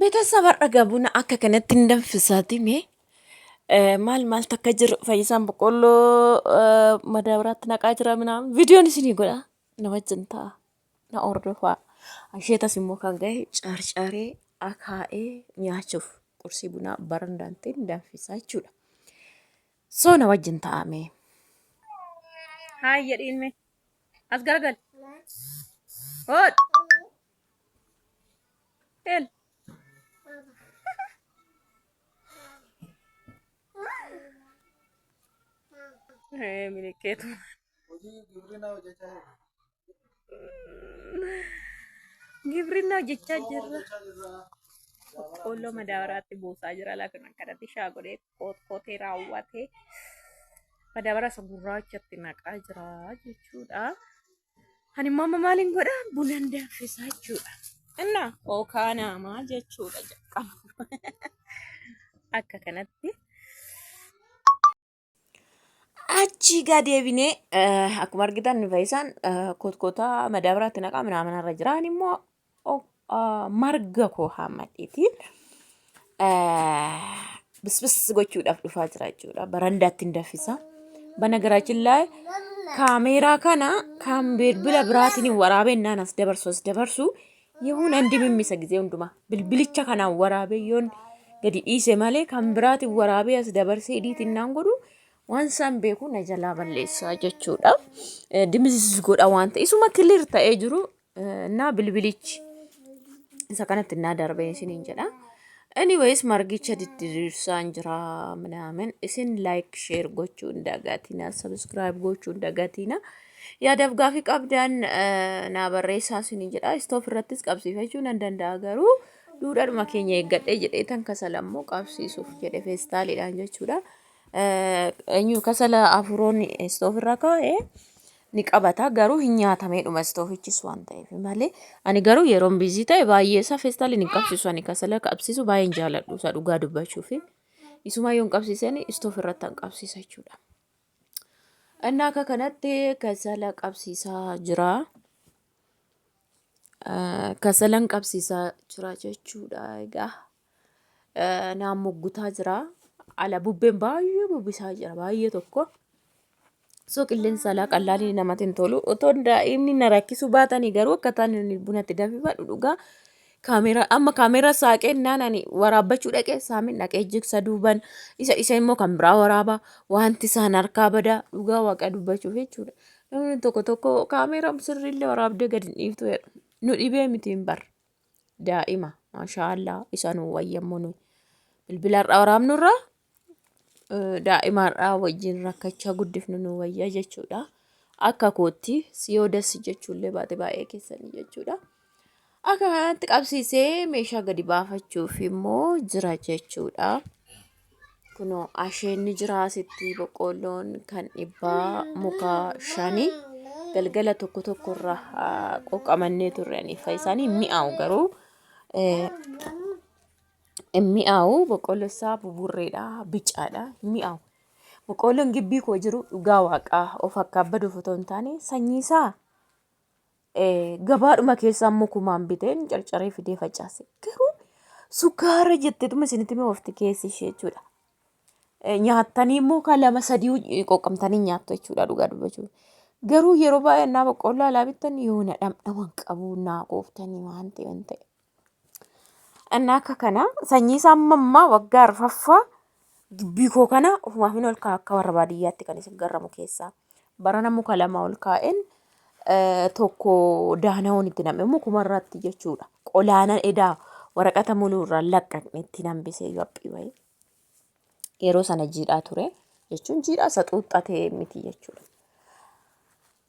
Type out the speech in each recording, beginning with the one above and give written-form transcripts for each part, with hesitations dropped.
Beetasa har'a gaa buna akka kanatti hin danfisaati mee maal maaltu akka jiru fayyisaan boqqoolloo madaabaraatti naqaa jira minaan viidiyoon isinii godha na wajjin ta'a na hordofaa. Asheetas immoo kan gahe carcaree akaa'ee nyaachuuf qursii bunaa barandaatti danfisaa jechuudha. So na wajjin ta'a mee. Haay jedhiin mee. As garagali. Hood. El. Milikeetu. Hojii gibrinaa hojjechaa jirra. Gibrinaa hojjechaa Misooma jirra. hojjechaa jirra. Boqqoolloo madaabaraatti buusaa jira. Laakiin akkanatti shaagodhee qootqootee raawwatee madaabara isa gurraachatti naqaa jira jechuudha. Ani immoo amma maaliin godha? Bunan danfisaa jechuudha. Inna okaa naamaa jechuudha jalqaba. Akka kanatti. Achii gaa deebinee akkuma argitan Fayyisaan kotkotaa madaabaraatti naqaa minaamin irra jira. Ani immoo marga koo haammadheetiin bisbis gochuudhaaf dhufaa jira jechuudha. Barandaatti hin danfisa. Banagaraaችን ላይ kaameeraa kana kan bilbila biraatiin hin waraabeen naan as dabarsu as dabarsu yehuun andi mimmisa gizee hundumaa bilbilicha kanaan waraabee yoon gadi dhiise malee kan biraatiin waraabee as dabarsee ediitiin naan godhu waan isaan beeku na jalaa balleessaa jechuudha. Dimizis godha waan ta'e isuma kilir ta'ee jiru naa bilbilichi isa kanatti naa darbee isiniin jedha. Anyways margicha didiriirsaan jira minaamin isin like share gochuu hin dagatina subscribe gochuu hin dagatina. Yaadaaf gaafii qabdan naa barreessaa isiniin jedha. Istoof irrattis qabsiifachuu nan danda'a garuu duudhaadhuma keenya eeggadhee jedhee tan kasala immoo qabsiisuuf jedhe feestaaliidhaan jechuudha. Eenyu kasala afuroon istoof irra kaa'e ni qabata garuu hin nyaatameedhuma istoofichis waan ta'eef malee ani garuu yeroon biizii ta'e baay'ee isaa feestaaliin hin qabsiisu ani kasala qabsiisu baay'een jaaladhu isa dhugaa dubbachuuf isumaa yoon qabsiiseen istoof irratti hin qabsiisa jechuudha. Inni akka kanatti kasala qabsiisaa jira. Kasalan qabsiisaa jira jechuudha egaa. Naan muggutaa jira. Ala bubbeen baay'ee bubbisaa jira baay'ee tokko. So qilleensa alaa qallaalii namatti hin tolu. Otoo daa'imni na rakkisuu baatanii garuu akka ta'an bunatti danfifadhu dhugaa. Kaameeraa amma kaameeraa saaqee naan ani waraabbachuu dhaqee saamin dhaqee jigsa duuban isa isa immoo kan biraa waraaba wanti isaan harkaa badaa dhugaa waaqa dubbachuuf jechuudha. Namni tokko tokko kaameeraa sirriillee waraabdee gadi hin dhiiftu jedhu. Nu dhibee miti hin bar. Daa'ima maashaa isa nu wayyammoo nuyi. Bilbila har'a waraabnurra daa'ima har'aa wajjin rakkachaa guddifnu nu wayya jechuudha. Akka kootti si yoo dassi jechuullee baate baay'ee keessanii jechuudha. Akka kanatti qabsiisee meeshaa gadi baafachuuf immoo jira jechuudha. Kunoo asheenni jira asitti boqqoolloon kan dhibbaa muka shani galgala tokko tokko irra qoqqamannee turre ani isaanii mi'aawu garuu hin mi'aawu boqqolloo isaa buburreedha bicaadha hin mi'aawu. Boqqoolloon gibbii koo jiru dhugaa waaqaa of akkaabbaduuf otoo hin taane sanyii isaa gabaadhuma keessaa mukumaan biteen carcaree fidee facaase. Garuu sukkaara jetteetuma isinitti mi'oofti keessi ishee jechuudha. Nyaattanii immoo kan lama sadii qoqqamtanii nyaattu jechuudha dhugaa dubbachuuf. Garuu yeroo baay'ee naa boqqoolloo alaa bittan yoona dhamdhama hin qabu naa qooftanii waan ta'e waan ta'e. Inni akka kana sanyii isaa amma ammaa waggaa arfaffaa gibbii koo kana ofumaaf hin ol kaa'a akka warra baadiyyaatti kan isin garramu keessaa. Barana muka lama ol kaa'een tokko daana'oon itti nam'e mukuma irratti jechuudha. Qolaana edaa waraqata muluu irraa laqqaqne itti hambisee yaphii wayii. Yeroo sana jiidhaa ture jechuun jiidhaa isa xuuxxatee miti jechuudha.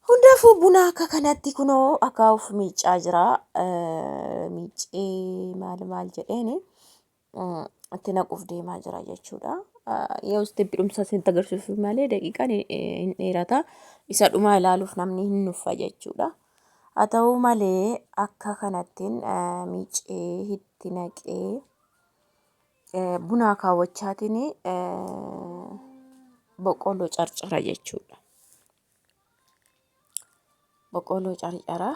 Hundaafuu buna akka kanatti kunoo akaa'uuf miiccaa jira. Miiccee maal maal jedheeni itti naquuf deemaa jira jechuudha. Yoo isteeppi dhumsa isinitti agarsiisuuf malee daqiiqaan hin dheerata. Isa dhumaa ilaaluuf namni hin nuffa jechuudha. Haa ta'u malee akka kanattiin miiccee itti naqee buna akaawwachaatiin boqqolloo carcara jechuudha. Boqqolloo carcara.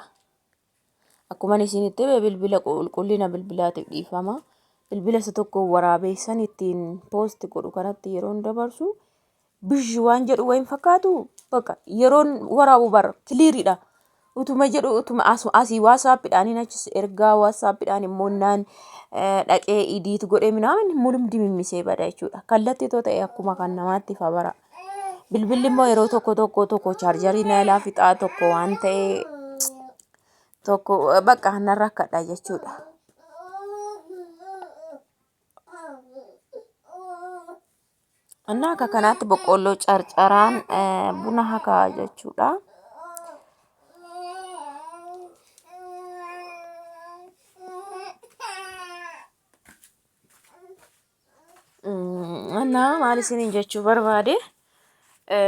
Akkuma isinitti hime bilbila qulqullina bilbilaatiif dhiifama. Bilbila isa tokko waraabee san ittiin poosti godhu kanatti yeroon dabarsu bizhi waan jedhu wayin fakkaatu bakka yeroon waraabu bar kiliiridha. Utuma jedhu utuma asii waasaappiidhaan achis ergaa waasaappiidhaan immoo naan dhaqee idiit godhee minaamin mulum dimimmisee bada jechuudha. Kallattii too ta'e akkuma kan namaatti fa bara. Bilbilli immoo yeroo tokko tokko tokko chaarjarii na jalaa fixaa tokko waan ta'e tokko bakka nan rakkadha jechuudha. Innaa akka kanaatti boqqoolloo carcaraan buna hakaa jechuudha. Innaa maal isiniin jechuu barbaade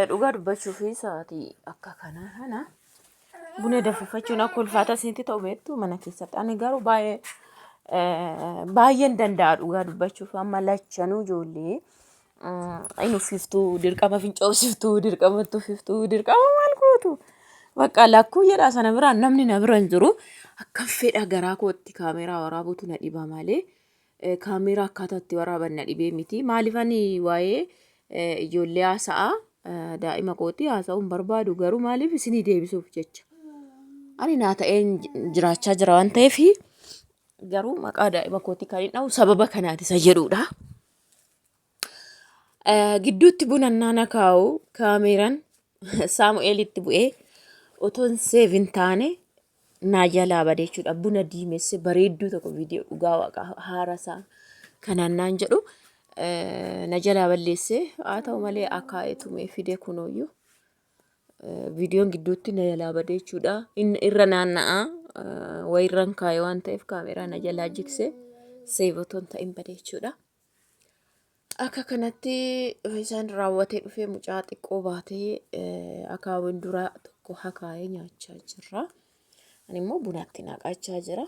dhugaa dubbachuu fi sa'aatii akka kanaa kana buna danfifachuun akka ulfaata isinitti ta'u beektu mana keessatti. Ani garuu baay'ee baay'een danda'a dhugaa dubbachuuf amma lachanuu ijoollee hin uffiftuu dirqama fincoofsiftuu dirqama itti uffiftuu dirqama maal gootu. Bakka lakkuu jedhaa sana biraan namni na bira hin jiru. Akkam fedha garaa kootti kaameeraa waraabuutu na dhiba malee. Kaameeraa akkaataa itti waraaban na dhibee miti. Maaliif ani waa'ee ijoollee haasa'a daa'ima kootii haasa'uu hin barbaadu garuu maaliif isinii deebisuuf jecha. Ani naa ta'een jiraachaa jira waan ta'eef garuu maqaa daa'ima kootii kan hin dha'u sababa kanaati isa jedhudha. Gidduutti buna naana kaa'u kaameeraan Saamu'eelitti bu'ee otoon seef hin taane naa jalaa bade jechuudha. Buna diimesse bareedduu tokko viidiyoo dhugaa waaqa haara isaa kanaan naan jedhu na jalaa balleesse haa ta'u malee akaa'ee tumee fide kunooyyuu viidiyoon gidduutti na jalaa bade jechuudha. Inni irra naanna'a wayirran kaa'e waan ta'eef kaameeraa na jalaa jigse seef otoo hin ta'in bade jechuudha. Akka kanatti isaan raawwatee dhufee mucaa xiqqoo baatee akaawwiin dura tokko hakaayee nyaachaa jirra. Ani immoo bunatti naqachaa jira.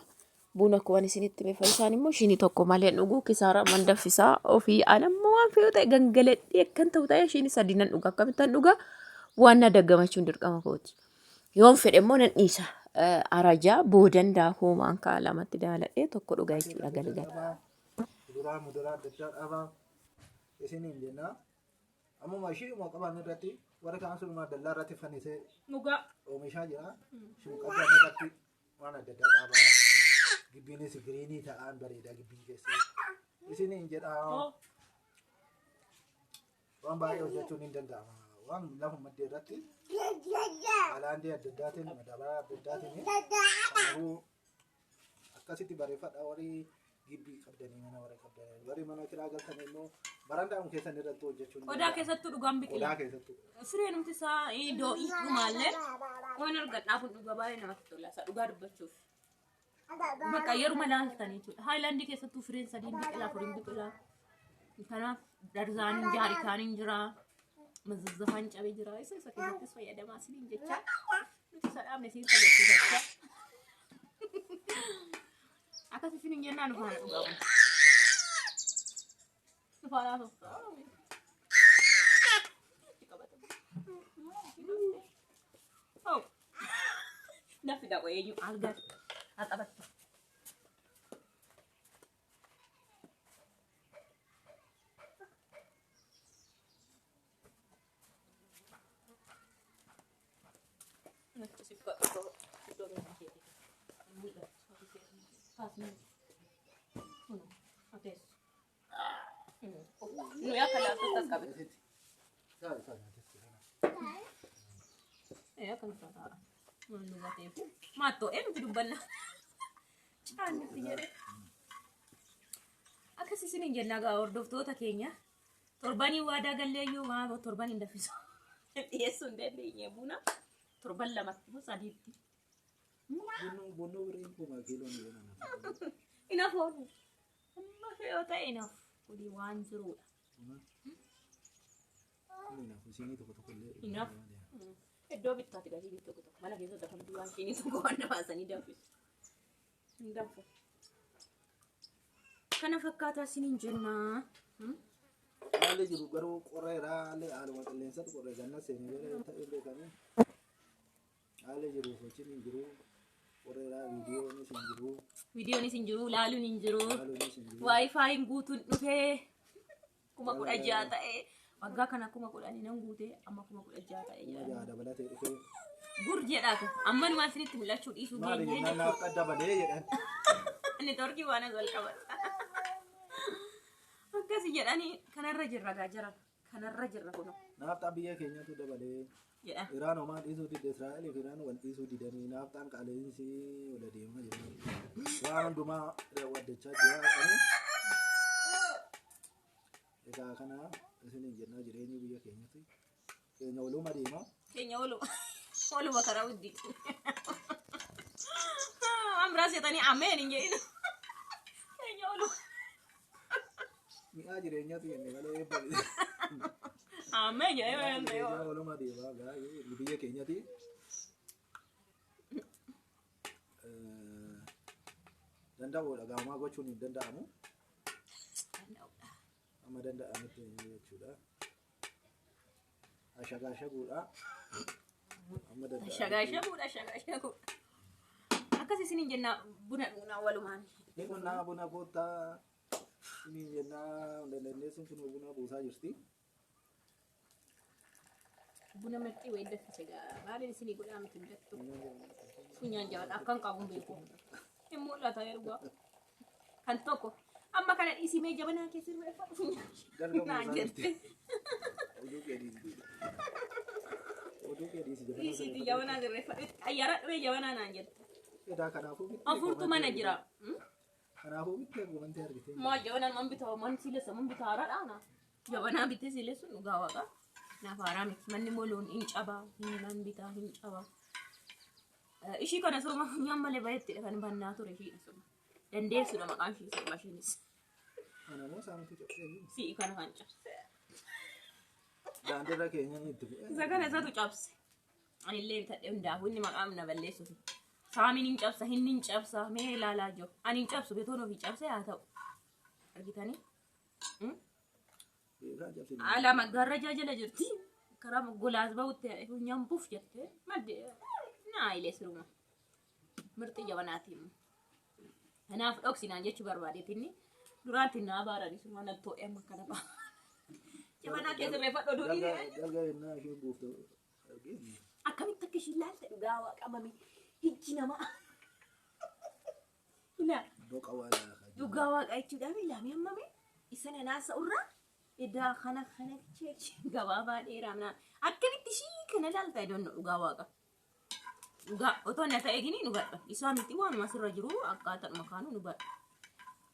Buna akkuma isinitti hime isaan immoo shinii tokko malee dhuguu kisaaraa man danfisaa ofii an ammoo waan fe'u ta'e gangaladhee akkan ta'u ta'e shinii sadii nan dhuga akkamittan dhuga waan na daggamachuun dirqama kooti. Yoon fedhe immoo nan dhiisa. Arajaa boodan daakuu maankaa lamatti daaladhee tokko dhuga jechuudha galgala. Kuduraa muduraa adda addaa dhaabaa isiniin jenna. Ammuma ishiidhuma qaban irratti warra kaan sunumaa dallaa irratti fannisee Dhugaa. oomishaa jira. Ishuma qaban irratti waan adda addaa dhaabaa. Gibbiinis giriinii ta'aan bareeda gibbiin keessa. Isiniin jedha. Waan baay'ee hojjechuun hin danda'ama. Waan lafa maddee irratti alaandii adda addaatiin madabalaa adda addaatiin kanaafuu akkasitti bareeffadha warri gibbii qabdanii mana warra qabdanii warri mana kiraa galtan immoo barandaa'um keessan irratti hojjechuun ni Qodaa danda'ama. keessattuu dhugaan biqila. Qodaa keessattuu. Fireen nuti isaa doo'ii dhumaallee waan argadhaaf kun dhuga baay'ee namatti tola. Isa dhugaa dubbachuuf. Bakka yeruma laaltan jechuudha. Haayilaandii keessattuu fireen sadiin biqila afuriin biqila. Kanaaf darzaaniin jaarikaaniin jira. Mazazzafaan cabee jira. Isa isa keessattis fayyadamaa isiniin jecha. Nuti isa dhaabne isin agarsiifachaa. Akkas isiniin jennaan nu faana dhugaa kun. Nu faana haasofta. Oh. Na fida qo'ee eenyu algaa haa taphattu. Nuyi akka laaftotti as qabe. Ee akka nuti ta'a. Waan nu gateefu. Maattoo ee nuti dubbanna. Caannitti jedhe. Akkas isiniin jenna gaa hordoftoota keenya. Torbanii waadaa galleeyyuu maa torban hin danfisu. Dhiyeessuu hin dandeenye buna torban lamatti moo sadiitti. Bunnuu biriin kuma kiiloon jedhama. Inaaf oolu. Amma yoo ta'e inaaf kuni waan jirudha. Siinii tokko tokko illee. Inaaf. Iddoo bittaatti gatii tokko tokko mana keessatti akkamitti waan shinii tokko waan baasanii danfisu. Hin danfu. Kana fakkaataa isiniin jennaa. Haalli jiru garuu qorreera haalli haaluma qilleensatu qorree ganna seenee ta'ee beekame. Haalli jiru sochiin hin jiru. Qorreeraa viidiyoonis hin jiru. Viidiyoonis hin jiru, laaluun hin jiru. Laaluunis hin jiru. Waayifaayiin guutuun dhufee 16,000 ta'e. Waggaa kana 10,000 nan guute amma 16,000 ta'e Kuma jedha. jaha dabalatee dhufee. Gur jedhaa kun ammanumaan isinitti mul'achuu dhiisuu Maali geenyee jennaan jechuudha. naaf dabalee jedhan. Neetwoorkii waan as wal qabata. Akkasi jedhanii kanarra jirra gaa jiran. Kanarra jirra kunoo. Naafxaan biyya keenyatu dabalee. Jedha. Iraan homaa dhiisuu didde Israa'el fi Iraan wal dhiisuu didanii naafxaan qaala'insi wal adeemaa jira. Waan hundumaa waddachaa jira. Egaa kana isiniin jennaa jireenyi biyya keenyatti keenya waluma deema. Keenya waluma waluma karaa hundi. Waan biraa seetanii ameen hin jedhin. Keenya waluma. Mi'aa jireenyaatu jenne malee eebba. Ameen jedhee Mi'aa waan ta'eef. jireenyaa waluma deema gaa'ee biyya keenyatti. Danda'uudha gaamaa gochuun hin danda'amu. Amma danda'amutti jechuudha. Ashagaashaguudha. Amma danda'amutti. Shagaashaguudha shagaashaguudha. Akkas isiniin jenna buna dhugnaa walumaan. Ni qonnaa buna koottaa isiniin jennaa dandeessuun kun buna buusaa jirti. Buna mirxii wayii danfise gaa maaliin isinii godhaa miti hin beektu. Funyaan jabadha akkan qabu hin beeku. Hin mul'ata ergaa. Kan tokko amma kana dhiisii mee jabanaa kee sirreeffadhu funyaan. Galga Naan buusaa jette. jirti. Oduu kee dhiisi. Oduu kee dhiisi jabanaa Dhiisiitii sirreeffadhu. jabanaa sirreeffadhu. Xayyaara dhufee jabanaa naan jette. Edaa kanaafuu bittee Afurtu mana jira. Kanaafuu bittee gomantee argitee. Maa jabanaan man bitaa man siilessa man bitaa haaraadha na. Jabanaa bitee siilessuun dhugaa waaqa. Naaf haaraa miti. Manni immoo loon hin cabaa. Hin man bitaa hin cabaa. Ishii kana surma funyaan malee bayettidha kan bannaa ture ishiidha surma. Dandeessuudha maqaan ishii surma ishiinis. Ana moo saamtu cabsee jiru. Si'i kana kan cabse. Daandiirra keenya itti fe'e. Isa kana isatu cabse. Anillee bitadhe hundaafuu inni maqaan na balleessuuf. Saamiin hin cabsa, hinni hin cabsa, mee ilaalaa jiru. Ani hin cabsu, betoon ofii cabse haa ta'u. Argitanii? Beekaa cabsine. Ala maggaarrajaa jala jirti. Karaa golaas bahutti funyaan buuf jette. Madde naa ilee siruma. Mirxi jabanaatiin. Kanaaf dhoksinaan jechuu barbaadeetinni. Duraanti naa baarani siruma nan too'ee amma kana ba'a. Jabanaa kee sirreeffadhu oduu dhiisee. Dalga yennaa isheen buuftu arginu. Akkamitti akka ishiin laalte dhugaa waaqamame hijji namaa. Ilaa Boqa waa laaka. dhugaa waaqa jechuudhaaf ilaamee hammame isa nanaasa irraa idaa kana kana gabaabaa dheeraa minaa akkamitti ishii kana laalta idoon dhugaa waaqa. Dhugaa otoo na ta'e gini nu gadha. Isaa miti waanuma asirra jiru akkaataadhuma kaanuu nu gadha.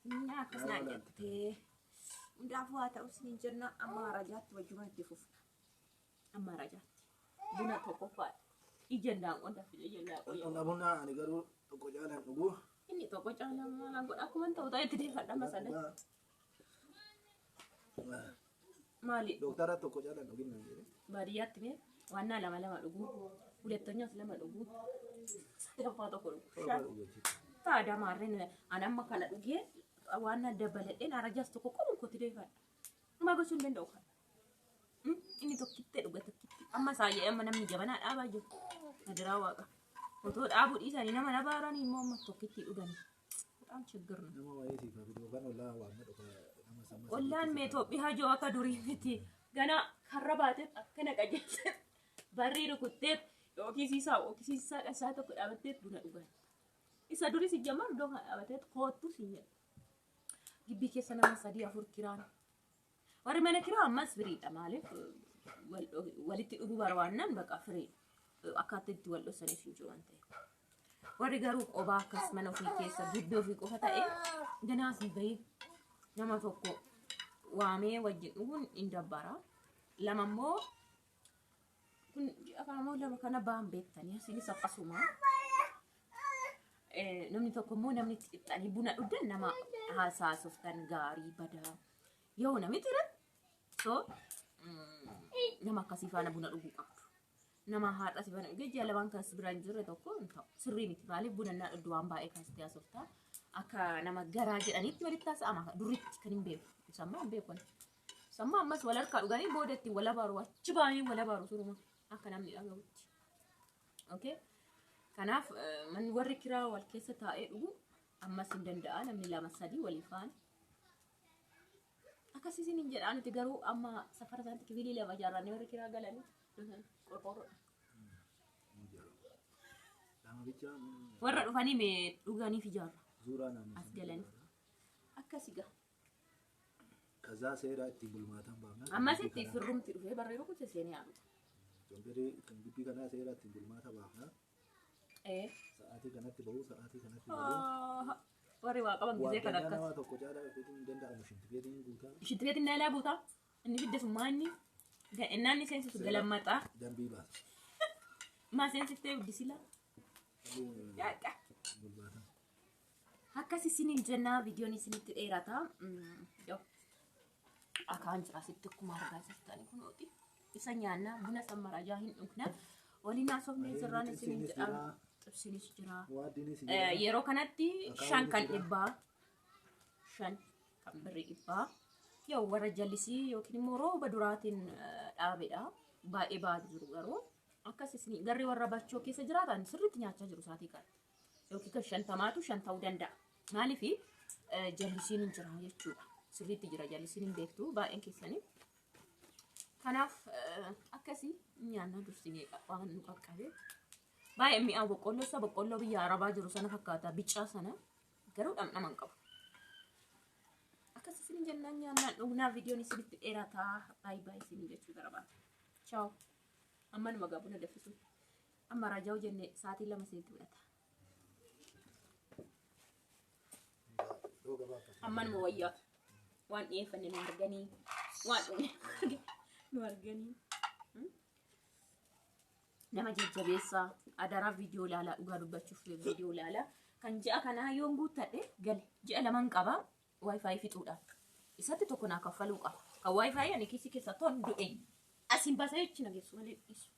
Inni akkas naan jettee hundaafuu haa ta'u isiniin jenna amma harajaatti wajjuma itti fufna. Amma harajaatti. Buna tokkoffaadha. Ija ndaanqoo danfise ija ndaanqoo. Qonna buna ani garuu tokko caalaan dhugu. Inni tokko caalaa maal godha akkuma ta'u ta'e itti deeffadha masala. Maali? Doktara tokko caalaan dhugin naan jedhe. Baadiyyaatti mee waannaa lama lama dhuguu. Hulettanyaas lama dhuguu. Sadaffaa tokko dhuguu. Torba dhugu jechuudha. Faayidaa maarreen ani amma kana dhugee waan dabaladheen harajaas tokko qomu kooti deeffadha. Dhumaa gochuu hin danda'u kana. Inni tokkittee dhuga tokkitti. Amma saayee amma namni jabanaa dhaabaa jiru. Nadiraa waaqa. Otoo dhaabuu dhiisanii nama nabaaranii immoo amma tokkitti dhugani. በጣም ችግር ነው። Nama waa'ee siif haa fidu yookaan ollaa waamna dhufa nama sama Ollaan mee Itoophiyaa jiru akka durii miti. Gana karra baateet akkana qajeelteet barrii rukutteet yookiin siisaa yookiin siisaa qasaa tokko dhaabatteet buna dhugan. Isa durii si jamar iddoo kana dhaabatteet koottu si jedha. Gibbii keessa nama sadii afur kiraan. Warri mana kiraa ammas firiidha maaliif walitti dhuguu barbaannaan baqa firiidha. Akkaataa itti wal dhoksaniif hin jiru waan ta'eef. Warri garuu qobaa akkas mana ofii keessa gibbii ofii qofa ta'e ganaa asii bahee nama tokko waamee wajjin dhuguun hin dabbara. Lama immoo kun ji'a kana immoo lama kana ba'an beektanii asiinis akkasuma. Namni tokko immoo namni itti qixxanii buna dhugdan nama haasaasoftan gaarii badaa yoo namni ture so nama akkasii faana buna dhuguu qabdu. Nama haadha si faana dhugee ji'a lamaan kan si bira hin jirre tokko hin ta'u. Sirrii miti maaliif buna naa dhugdu waan baay'ee kaastee haasoftaa. Akka nama garaa jedhaniitti walitti haasa'ama duritti kan hin beeku. Sammaa hin beeku. Sammaa ammas wal harkaa dhuganii booda ittiin wal abaaru achi ba'anii wal abaaru suruma akka namni dhaga'utti. Okay? Kanaaf manni warri kiraa wal keessa taa'ee dhugu ammas hin danda'a namni lama sadii walii faana. Akkas isin hin jedhaa nuti garuu amma safara isaatti kibilii lama ijaarrannee warri kiraa galanii qorqoorroodha. Lama bichaa Warra dhufanii mee dhuganiif ijaarra zuuraa naannoo. as galanii. Akkasi gaa. Kazaa seera ittiin bulmaatan baafna. Ammasitti firrumti dhufee barree rukute seenee haa dhufu. Kompiitarri kan gibbii kanaa seera ittiin bulmaata baafna. Ee. Sa'aatii kanatti bahu, sa'aatii kanatti bahu. Warri waa qaban gisee kan Waardiyyaa akkas. nama tokko caalaa dhufeetiin hin danda'amu. Shintibeetiin guutaa Shinti beetiin nailaa guutaa. Inni fidde sun maanni. Innaan inni seensisu galammaxaa. dambii baasa. Maa seensiftee guddisila. Yaaqa. Bulmaata. Akkas isiniin jennaa viidiyoon isinitti dheerata. Yoo. Akaan jira asitti akkuma argaa jirtani kunooti. Isa nyaannaa buna sammarajaa hin dhugna. Waliin haasofnee jirraan isiniin Xibsiinis jedha. jira. Xibsiinis jira. Waaddiinis Eh, Yeroo kanatti Akaawwiinis shan kan jira. dhibbaa. Shan kan birrii dhibbaa. Yoo warra jallisii yookiin immoo rooba duraatiin dhaabedha. Baay'ee ba'aa jiru garuu. Akkas isin garri warra bachoo keessa jiraatan sirriitti nyaachaa jiru saatii kana. Yookiin kan shantamaatu shan ta'uu danda'a. Maaliif jallisiin hin jira jechuudha. Sirriitti jira jallisiin hin beektu baay'een keessanii. Kanaaf akkasii nyaanna dursinee waan nu qaqqabe. Baay'ee mi'aa boqqolloo isa boqqolloo biyya Arabaa jiru sana fakkaata bicaa sana garuu dhamdhama hin qabu. Akkas isin jennaan nyaannaan dhugnaa viidiyoon isinitti dheerataa baay'ee baay'ee isin jechuu barbaada. Chaaw. Amma numa gaa buna danfisu. Amma raajaa jenne sa'aatii 2 isinitti fudhata. Yoo gabaabfate. Amma numa wayyaa. Waan dhiyeeffanne nu arganii. Waan dhugne nu arganii. Nama jajjabeessaa adaraa viidiyoo ilaalaa dhugaa dubbachuuf viidiyoo ilaalaa. Kan ji'a kanaa yoon guuttadhe gale ji'a laman qaba wifi fixuudhaaf. Isatti tokko naa kaffaluu qaba. Kan wifi ani kiisii keessa toon du'e. Asiin baasee jechi na geessu malee dhiisu.